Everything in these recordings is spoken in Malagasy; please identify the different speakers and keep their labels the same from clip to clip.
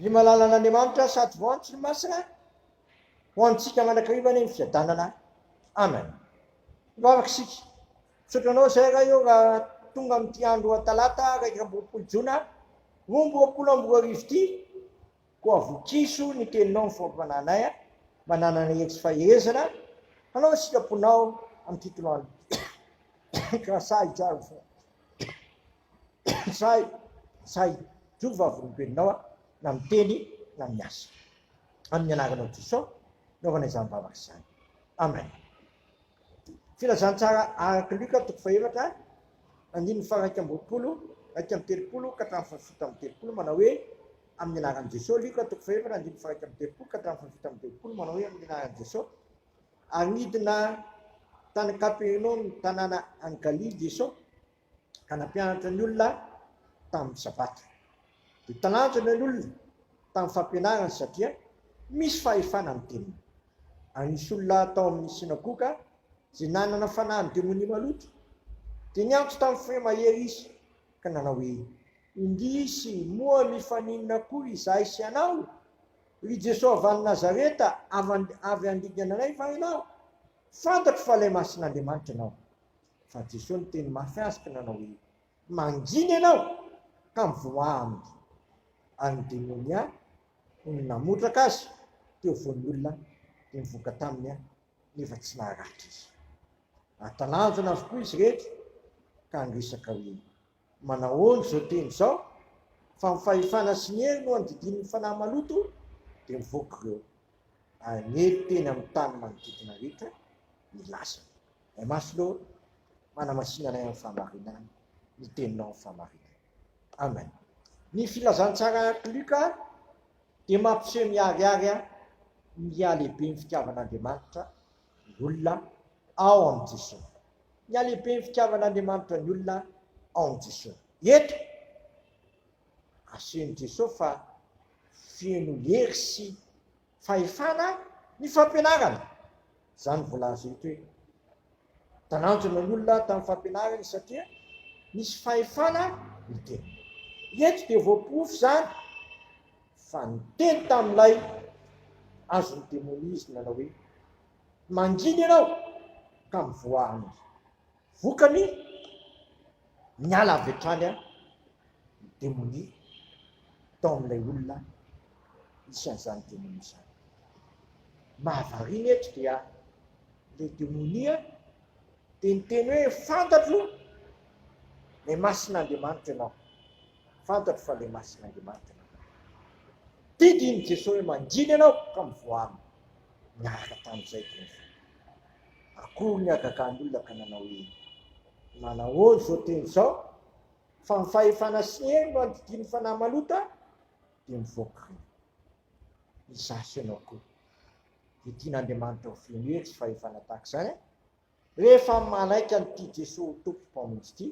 Speaker 1: Ry malalan'Andriamanitra sady voantso ny masina, ho antsika mandrakariva anie ny fiadanana. Amen. Hivavaka isika. Misaotra anao izay Ray ô raha tonga amin'ity andro talata 21 jona 2022 ity, koa vokiso ny teninao ny fampananay mba hananana hery sy faherezana hanao ny sitraponao amin'ity toloandro ity. Ka sahy hijoro Sahy sahy hijoro vavolombelonao aho na miteny na miasa. Amin'ny anaranao Jesoa naovana izany vavaka izany. Amen. Filazantsara araka Lioka toko fahefatra andininy faha 21, 31 ka hatramin'ny faha 37 manao hoe amin'ny anaran'i Jesoa. Lioka toko fahefatra andininy faha 31 ka hatramin'ny faha 37 manao hoe amin'ny anaran'i Jesoa. Ary nidina tany Kapernaomy tanàna any Galily Jesoa ka nampianatra ny olona tamin'ny Sabata. Dia talanjona ny olona tamin'ny fampianarany satria misy fahefana ny teniny. Ary nisy olona tao amin'ny synagoga izay nanana fanahin'ny demonia maloto, dia niantso tamin'ny feo mahery izy ka nanao hoe, Indrisy, moa mifaninona koa izahay sy ianao, ry Jesoa avy any Nazareta, avy handringana anay va ianao? Fantatro fa ilay Masin'Andriamanitra ianao. Fa Jesoa niteny mafy azy ka nanao hoe, Mangina ianao, ka mivoaha aminy. Ary ny demonia, nony namotraka azy teo afovoan'ny olona, dia nivoaka taminy nefa tsy naharatra izy. Ary talanjona avokoa izy rehetra ka niresaka hoe, Manahoana izao teny izao? Fa ny fahefana sy ny hery no andidian'ny fanahy maloto, dia mivoaka ireo, ary niely teny amin'ny tany manodidina rehetra ny lazany. Ray Masina ô, manamasina anay amin'ny fahamarinana, ny teninao ny fahamarinana. Amen. Ny filazantsara araka Lioka dia mampiseho miharihary ny halehiben'ny fitiavan'Andriamanitra ny olona ao amin'i Jesoa. Ny halehiben'ny fitiavan'Andriamanitra ny olona ao amin'i Jesoa. Eto, asehon'i Jesoa fa feno hery sy fahefana ny fampianarana. Izany voalaza eto hoe talanjona ny olona tamin'ny fampianarany satria nisy fahefana ny teny. Eto dia voaporofo izany fa niteny tamin'ilay azon'ny demonia izy nanao hoe mangina ianao ka mivoaha aminy. Vokany, niala avy hatrany ny demonia tao amin'ilay olona nisy an'izany demonia izany. Mahavariana eto dia ilay demonia dia niteny hoe fantatro ilay masin'Andriamanitra ianao. Fantatro fa ilay masin'Andriamanitra ianao. Didin'i Jesosy hoe mangina ianao ka mivoaha aminy. Niaraka tamin'izay dia nivoaka. Akory ny hagagan'ny olona ka nanao hoe, Manahoana izao teny izao? Fa ny fahefana sy ny hery no andidian'ny fanahy maloto dia mivoaka ireny. Izaho sy ianao koa dia tian'Andriamanitra ho feno hery sy fahefana tahaka izany rehefa manaiky an'ity Jesoa ho Tompo Mpamonjy ity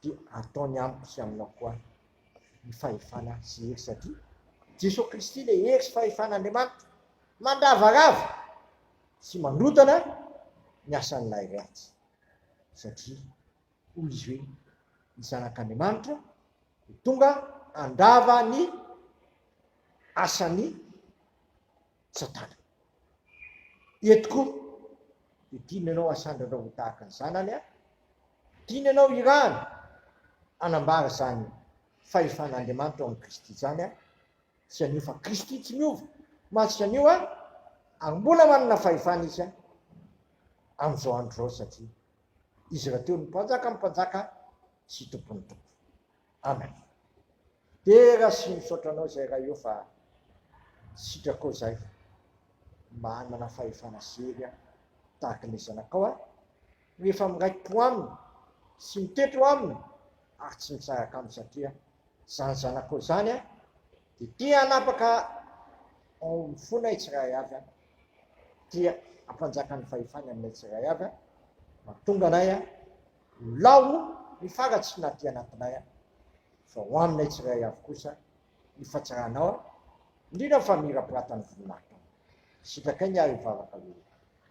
Speaker 1: dia ataony amiko sy aminao koa ny fahefana sy hery satria Jesoa Kristy ilay hery sy fahefan'Andriamanitra mandravarava sy mandrodana ny asan'ilay ratsy satria hoy izy hoe ny zanak'Andriamanitra dia tonga handrava ny asan'ny Satana. Eto koa dia tiany ianao hasandratra ho tahaka ny zanany, tiany ianao hirahana hanambara izany fahefan'Andriamanitra ao amin'i Kristy izany, sy anio fa Kristy tsy miova mantsy anio ary mbola manana fahefana izy amin'izao andro izao satria izy rahateo no mpanjakan'ny mpanjaka sy tompon'ny tompo. Amen. Dera sy misaotra anao izay Ray o fa sitrakao izay manana fahefana sy hery aho tahaka ilay zanakao aho rehefa miraiki-po aminy sy mitoetra eo aminy ary tsy misaraka aminy satria izany zanakao izany aho dia te hanapaka ao amin'ny fonay tsirairay avy aho tia hampanjaka ny fahefany aminay tsirairay avy aho mahatonga anay aho ho lao ny faratsy na aty anatinay aho fa ho aminay tsirairay avy kosa ny fahatsaranao, indrindra fa mirapiratany voninahitrao. Sitrakay ny ahy hivavaka hoe,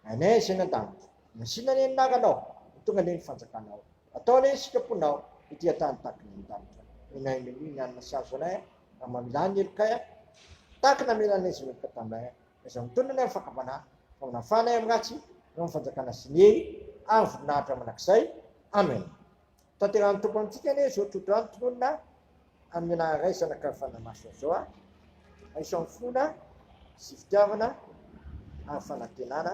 Speaker 1: Rainay izay any an-danitra, masìna anie ny anaranao, ho tonga anie ny fanjakanao, atao anie ny sitraponao ety an-tany tahaka ny any an-danitra. Omenay anio ny hanina sy azo anay. Raha mamela ny helokay aho, tahaka ny namelanay izay meloka taminay aho. Aza mitonona ny amin'ny fakam-panahy, fa manafana ahy amin'ny ratsy, eo amin'ny fanjakana sy ny hery ary ny voninahitra mandrakizay. Amen. Tanterahan'ny Tompo amintsika anie izao tsodrano tononina amin'ny anaran'ny Ray, Zanaka ary Fanahy Masina izao a. Raiso amin'ny finoana sy fitiavana ary fanantenana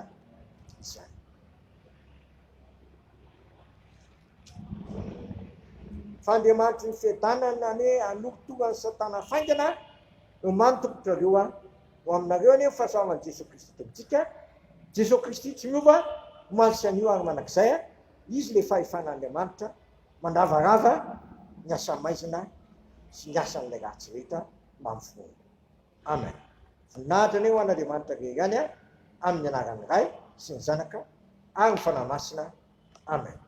Speaker 1: izany. Fa Andriamanitry ny fiadanana anie hanorotoro an'i Satana faingana eo ambany tongotrareo a. Ho aminareo anie ny fahasoavan'i Jesoa Kristy Tompontsika. Jesoa Kristy tsy miova, omaly sy anio ary mandrakizay a. Izy ilay fahefan'Andriamanitra mandravarava ny asa maizina sy ny asan'ilay ratsy rehetra mba amin'ny finoana. Amen. Voninahitra anie ho an'Andriamanitra irery ihany a, amin'ny anaran'ny Ray sy ny Zanaka ary ny Fanahy Masina. Amen.